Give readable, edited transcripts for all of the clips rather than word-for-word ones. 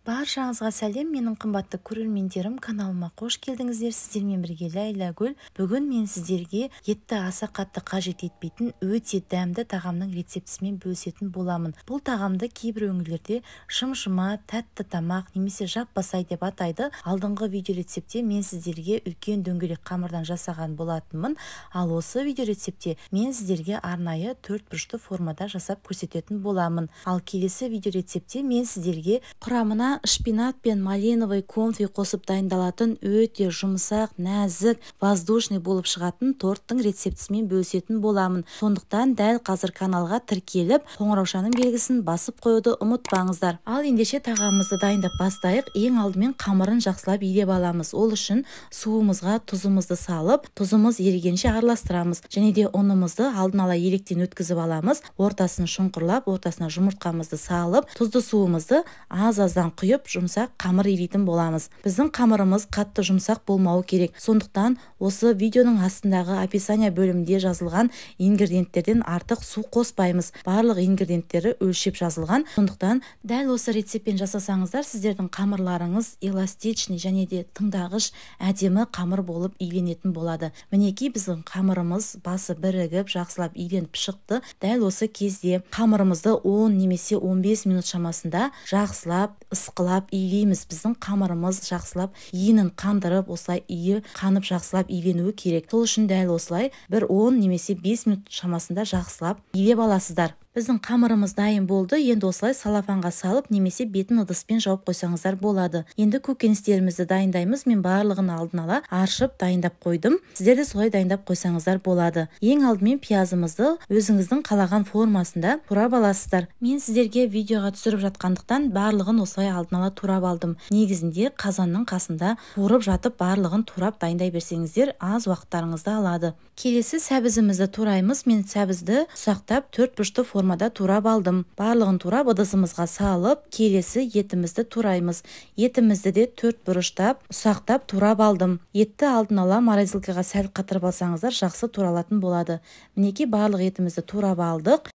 Баршаңызға сәлем, менің қымбатты көрермендерім, каналыма қош келдіңіздер. Сіздермен бірге Ләйлә Гүл. Бүгін мен сіздерге етті аса қатты қажет етпейтін өте дәмді тағамның рецептісімен бөлісетін боламын. Бұл тағамды кейбір өңірлерде шымшыма, тәтті тамақ немесе жаппасай деп атайды. Алдыңғы видео рецептте мен сіздерге үлкен дөңгелек қамырдан жасаған болатынмын. Ал осы видео рецептте мен сіздерге арнайы төрт бұрышты формада жасап көрсететін боламын. Ал келесі видео рецептте мен сіздерге құрамына шпинат пен малиновый конфи қосып дайындалатын өте жұмсақ, нәзік, воздушный болып шығатын торттың рецептісімен бөлісетін боламын. Сондықтан дәл қазір каналға тіркеліп, қоңыраушаның белгісін басып қоюды ұмытпаңыздар. Ал ендеше тағамымызды дайындап бастайық. Ең алдымен қамырын жақсылап илеп аламыз. Ол үшін суымызға тұзымызды салып, тұзымыз ерігенше араластырамыз. Және де ұнымызды алдын ала електен өткізіп аламыз. Ортасын шұңқырлап, ортасына жұмыртқамызды салып, тұзды суымызды аз-аздан құйып, жұмсақ қамыр илейтін боламыз. Біздің қамырымыз қатты жұмсақ болмауы керек. Сондықтан осы видеоның астындағы описание бөлімінде жазылған ингредиенттерден артық су қоспаймыз. Барлық ингредиенттері өлшеп жазылған. Сондықтан дәл осы рецептпен жасасаңыздар, сіздердің қамырларыңыз эластичный және де тыңдағыш әдемі қамыр болып иленетін болады. Мінекей біздің қамырымыз басы бірігіп, жақсылап иленіп шықты. Дәл осы кезде қамырымызды 10 немесе 15 минут шамасында жақсылап ысқылап илейміз. Біздің қамырымыз жақсылап иінін қандырып, осылай иі қанып жақсылап иленуі керек. Сол үшін дәл осылай бір 10 немесе 5 минут шамасында жақсылап илеп аласыздар. Біздің қамырымыз дайын болды. Енді осылай салафанға салып немесе бетін ыдыспен жауып қойсаңыздар болады. Енді көкөністерімізді дайындаймыз. Мен барлығын алдын ала аршып дайындап қойдым. Сіздер де солай дайындап қойсаңыздар болады. Ең алдымен пиязымызды өзіңіздің қалаған формасында турап аласыздар. Мен сіздерге видеоға түсіріп жатқандықтан барлығын осылай алдын ала турап алдым. Негізінде қазанның қасында қуырып жатып барлығын турап дайындай берсеңіздер аз уақыттарыңызды алады. Келесі сәбізімізді тураймыз. Мен сәбізді ұсақтап төрт бұрышты формада турап алдым. Барлығын турап ыдысымызға салып, келесі етімізді тураймыз. Етімізді де төрт бұрыштап, ұсақтап турап алдым. Етті алдын ала морозилкаға сәл қатырып алсаңыздар жақсы туралатын болады. Мінекей барлық етімізді турап алдық.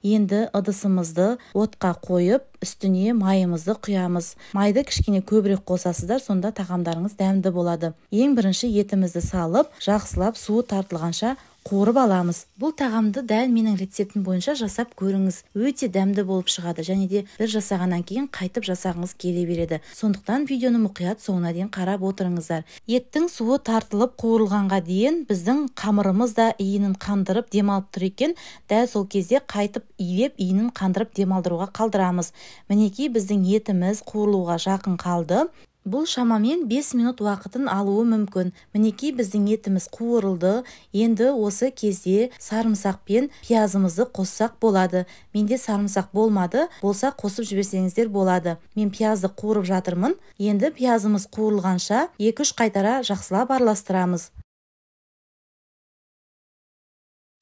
Енді ыдысымызды отқа қойып, үстіне майымызды құямыз. Майды кішкене көбірек қосасыздар, сонда тағамдарыңыз дәмді болады. Ең бірінші етімізді салып, жақсылап суы тартылғанша қуырып аламыз. Бұл тағамды дәл менің рецептім бойынша жасап көріңіз. Өте дәмді болып шығады және де бір жасағаннан кейін қайтып жасағыңыз келе береді. Сондықтан видеоны мұқият соңына дейін қарап отырыңыздар. Еттің суы тартылып қуырылғанға дейін біздің қамырымыз да иінін қандырып демалып тұр екен. Дәл сол кезде қайтып илеп иінін қандырып демалдыруға қалдырамыз. Мінекей біздің етіміз қуырылуға жақын қалды. Бұл шамамен 5 минут уақытын алуы мүмкін. Мінекей біздің етіміз қуырылды. Енді осы кезде сарымсақ пен пиязымызды қоссақ болады. Менде сарымсақ болмады, болса қосып жіберсеңіздер болады. Мен пиязды қуырып жатырмын. Енді пиязымыз қуырылғанша 2-3 қайтара жақсылап араластырамыз.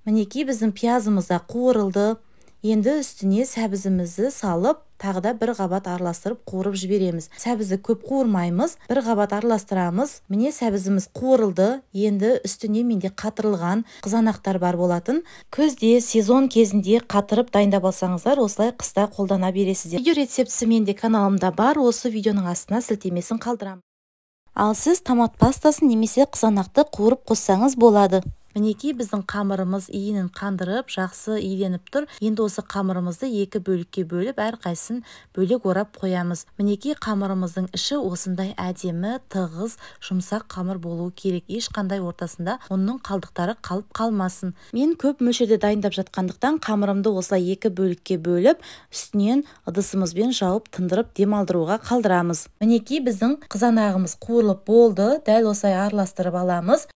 Мінекей біздің пиязымыз да қуырылды. Енді үстіне сәбізімізді салып, тағы да бір қабат араластырып қуырып жібереміз. Сәбізді көп қуырмаймыз, бір қабат араластырамыз. Міне сәбізіміз қуырылды. Енді үстіне менде қатырылған қызанақтар бар болатын. Күзде сезон кезінде қатырып дайындап алсаңыздар, осылай қыста қолдана бересіздер. Видео рецептісі менде каналымда бар, осы видеоның астына сілтемесін қалдырамын. Ал сіз томат пастасын немесе қызанақты қуырып қоссаңыз болады. Мінекей біздің қамырымыз иінін қандырып, жақсы иленіп тұр. Енді осы қамырымызды екі бөлікке бөліп, әрқайсысын бөлек орап қоямыз. Мінекей қамырымыздың іші осындай әдемі, тығыз, жұмсақ қамыр болуы керек. Ешқандай ортасында ұнның қалдықтары қалып қалмасын. Мен көп мөлшерде дайындап жатқандықтан қамырымды осылай екі бөлікке бөліп, үстінен ыдысымызбен жауып, тындырып демалдыруға қалдырамыз. Мінекей біздің қызанағымыз қуырылып болды. Дәл осылай араластырып аламыз.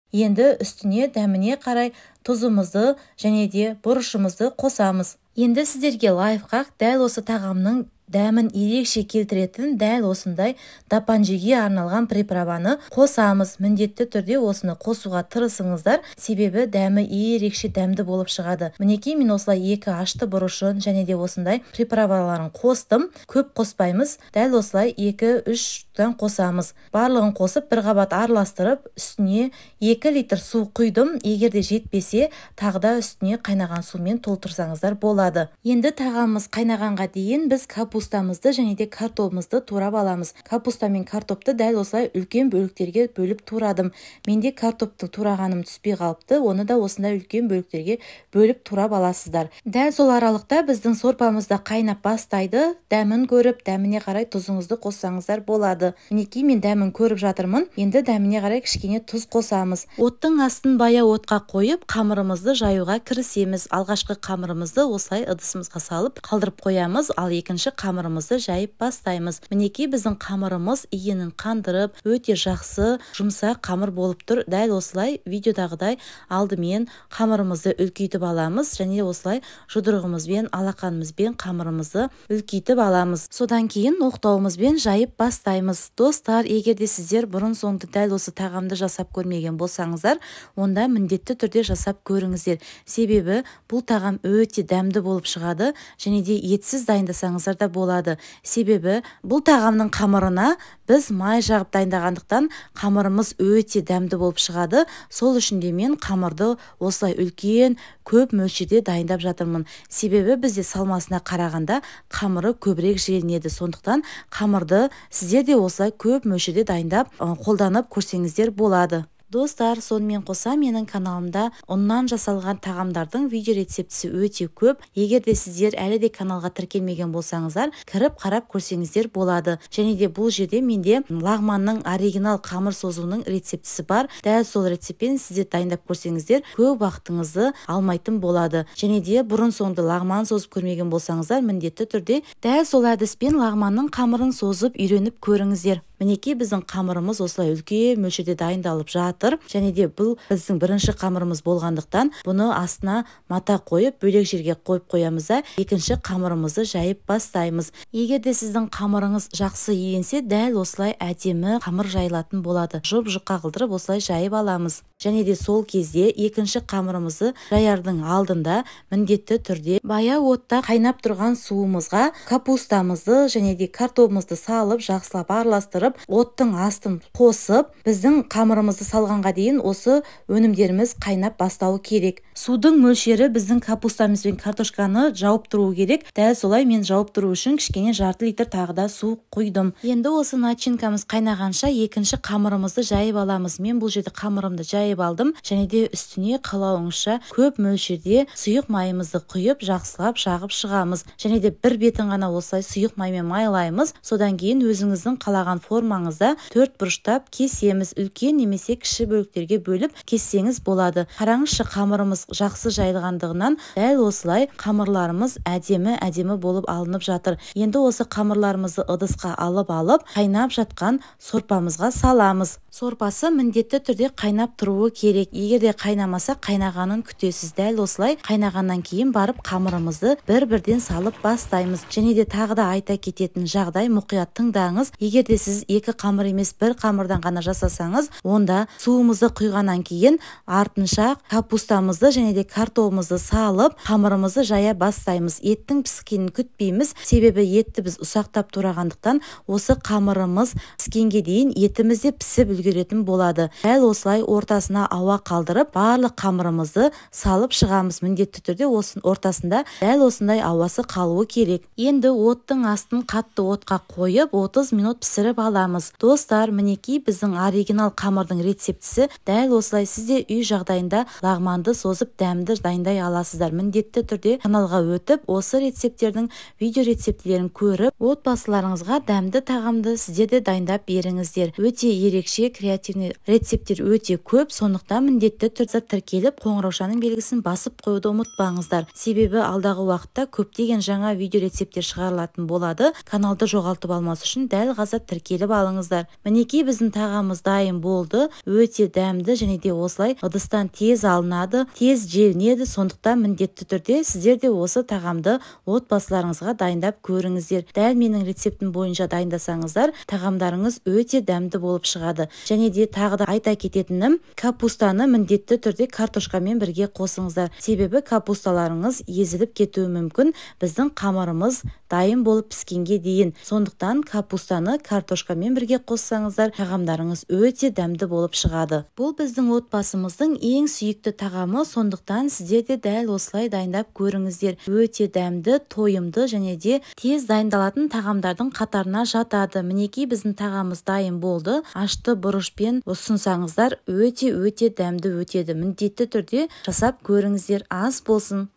Енді үстіне дәміне қарай тұзымызды және де бұрышымызды қосамыз. Енді сіздерге лайфхак, дәл осы тағамның Дәмін ерекше келтіретін дәл осындай дапанжиге арналған приправаны қосамыз. Міндетті түрде осыны қосуға тырысыңыздар, себебі дәмі ерекше дәмді болып шығады. Мінекей, мен осылай 2 ашты бұрышын және де осындай приправаларын қостым. Көп қоспаймыз, дәл осылай 2-3-тен қосамыз. Барлығын қосып бір қабат араластырып, үстіне 2 литр су құйдым. Егер де жетпесе, тағы да үстіне қайнаған сумен толтырсаңыздар болады. Енді тағамымыз қайнағанға дейін біз капустамызды және де картобымызды турап аламыз. Капуста мен картопты дәл осылай үлкен бөліктерге бөліп турадым. Менде картопты турағаным түспей қалыпты, оны да осындай үлкен бөліктерге бөліп турап аласыздар. Дәл сол аралықта біздің сорпамыз да қайнап бастайды. Дәмін көріп, дәміне қарай тұзыңызды қоссаңыздар болады. Мінекей, мен дәмін көріп жатырмын. Енді дәміне қарай кішкене тұз қосамыз. Оттың астын баяу отқа қойып, қамырымызды жаюға кірісеміз. Алғашқы қамырымызды осылай ыдысымызға салып қалдырып қоямыз, ал екінші қамырымызды жайып бастаймыз. Мінекей, біздің қамырымыз иінін қандырып, өте жақсы жұмсақ қамыр болып тұр. Дәл осылай видеодағыдай алдымен қамырымызды үлкейтіп аламыз және осылай жұдырығымызбен, алақанымызбен қамырымызды үлкейтіп аламыз. Содан кейін оқтауымызбен жайып бастаймыз. Достар, егер де сіздер бұрын соңды дәл осы тағамды жасап көрмеген болсаңыздар, онда міндетті түрде жасап көріңіздер. Себебі бұл тағам өте дәмді болып шығады және де етсіз дайындасаңыздар да болады. Себебі бұл тағамның қамырына біз май жағып дайындағандықтан қамырымыз өте дәмді болып шығады. Сол үшін де мен қамырды осылай үлкен көп мөлшерде дайындап жатырмын. Себебі бізде салмасына қарағанда қамыры көбірек желінеді. Сондықтан қамырды сіздер де осылай көп мөлшерде дайындап қолданып көрсеңіздер болады. Достар, сонымен қоса менің каналымда ұннан жасалған тағамдардың видео рецептісі өте көп. Егер де сіздер әлі де каналға тіркелмеген болсаңыздар, кіріп қарап көрсеңіздер болады. Және де бұл жерде менде лағманның оригинал қамыр созуының рецептісі бар. Дәл сол рецептпен сіздер дайындап көрсеңіздер, көп уақытыңызды алмайтын болады. Және де бұрын соңды лағман созып көрмеген болсаңыздар, міндетті түрде дәл сол әдіспен лағманның қамырын созып үйреніп көріңіздер. Мінекей, біздің қамырымыз осылай үлкен мөлшерде дайындалып жатыр. Және де бұл біздің бірінші қамырымыз болғандықтан бұны астына мата қойып, бөлек жерге қойып қоямыз да, екінші қамырымызды жайып бастаймыз. Егер де сіздің қамырыңыз жақсы иленсе, дәл осылай әдемі қамыр жайылатын болады. Жұп-жұқа қылдырып осылай жайып аламыз. Және де сол кезде екінші қамырымызды жаярдың алдында міндетті түрде баяу отта қайнап тұрған суымызға капустамызды және де картобымызды салып, жақсылап араластырып, оттың астын қосып, біздің қамырымызды салғанға дейін осы өнімдеріміз қайнап бастауы керек. Судың мөлшері біздің капустамыз бен картошканы жауып тұруы керек. Дәл солай мен жауып тұру үшін кішкене жарты литр тағы да су құйдым. Енді осы начинкамыз қайнағанша екінші қамырымызды жайып аламыз. Мен бұл жерде қамырымды жайып алдым және де үстіне қалауыңызша көп мөлшерде сұйық майымызды құйып, жақсылап жағып шығамыз. Және де бір бетін ғана осылай сұйық маймен майлаймыз. Содан кейін өзіңіздің қалаған формаңызда төрт бұрыштап кесеміз. Үлкен немесе кіші бөліктерге бөліп кессеңіз болады. Қараңызшы, қамырымыз жақсы жайылғандығынан дәл осылай қамырларымыз әдемі-әдемі болып алынып жатыр. Енді осы қамырларымызды ыдысқа алып, қайнап жатқан сорпамызға саламыз. Сорпасы міндетті түрде қайнап тұруы керек. Егер де қайнамаса, қайнағанын күтесіз. Дәл осылай қайнағаннан кейін барып қамырымызды бір-бірден салып бастаймыз. Және де тағы да айта кететін жағдай, мұқият тыңдаңыз. Егер де сіз екі қамыр емес, бір қамырдан ғана жасасаңыз, онда суымызды құйғаннан кейін артынша капустамызды және де картобымызды салып, қамырымызды жая бастаймыз. Еттің піскенін күтпейміз, себебі етті біз ұсақтап турағандықтан осы қамырымыз піскенге дейін етіміз де пісіп үлгеретін болады. Дәл осылай ортасына ауа қалдырып, барлық қамырымызды салып шығамыз. Міндетті түрде осының ортасында дәл осындай ауасы қалуы керек. Енді оттың астын қатты отқа қойып, 30 минут пісіріп аламыз. Достар, мінекей біздің оригинал қамырдың рецептісі. Дәл осылай сіз де үй жағдайында лағманды созып дәмді дайындай аласыздар. Міндетті түрде каналға өтіп, осы рецепттердің видео рецептілерін көріп, отбасыларыңызға дәмді тағамды сіздер де дайындап беріңіздер. Өте ерекше креативный рецепттер өте көп, сондықтан міндетті түрде тіркеліп, қоңыраушаның белгісін басып қоюды ұмытпаңыздар. Себебі алдағы уақытта көптеген жаңа видео рецепттер шығарылатын болады. Каналды жоғалтып алмас үшін дәл қазір тіркеліңіз. желіп алыңыздар. Мінекей, біздің тағамымыз дайын болды. Өте дәмді және де осылай ыдыстан тез алынады, тез желінеді. Сондықтан міндетті түрде сіздер де осы тағамды отбасыларыңызға дайындап көріңіздер. Дәл менің рецептім бойынша дайындасаңыздар, тағамдарыңыз өте дәмді болып шығады. Және де тағы да айта кететінім, капустаны міндетті түрде картошкамен бірге қосыңыздар. Себебі капусталарыңыз езіліп кетуі мүмкін біздің қамырымыз дайын болып піскенге дейін. Сондықтан капустаны картошкамен бірге қоссаңыздар, тағамдарыңыз өте дәмді болып шығады. Бұл біздің отбасымыздың ең сүйікті тағамы, сондықтан сіздер де дәл осылай дайындап көріңіздер. Өте дәмді, тойымды және де тез дайындалатын тағамдардың қатарына жатады. Мінекей, біздің тағамымыз дайын болды. Ашты бұрышпен ұсынсаңыздар, өте-өте дәмді өтеді. Міндетті түрде жасап көріңіздер. Ас болсын.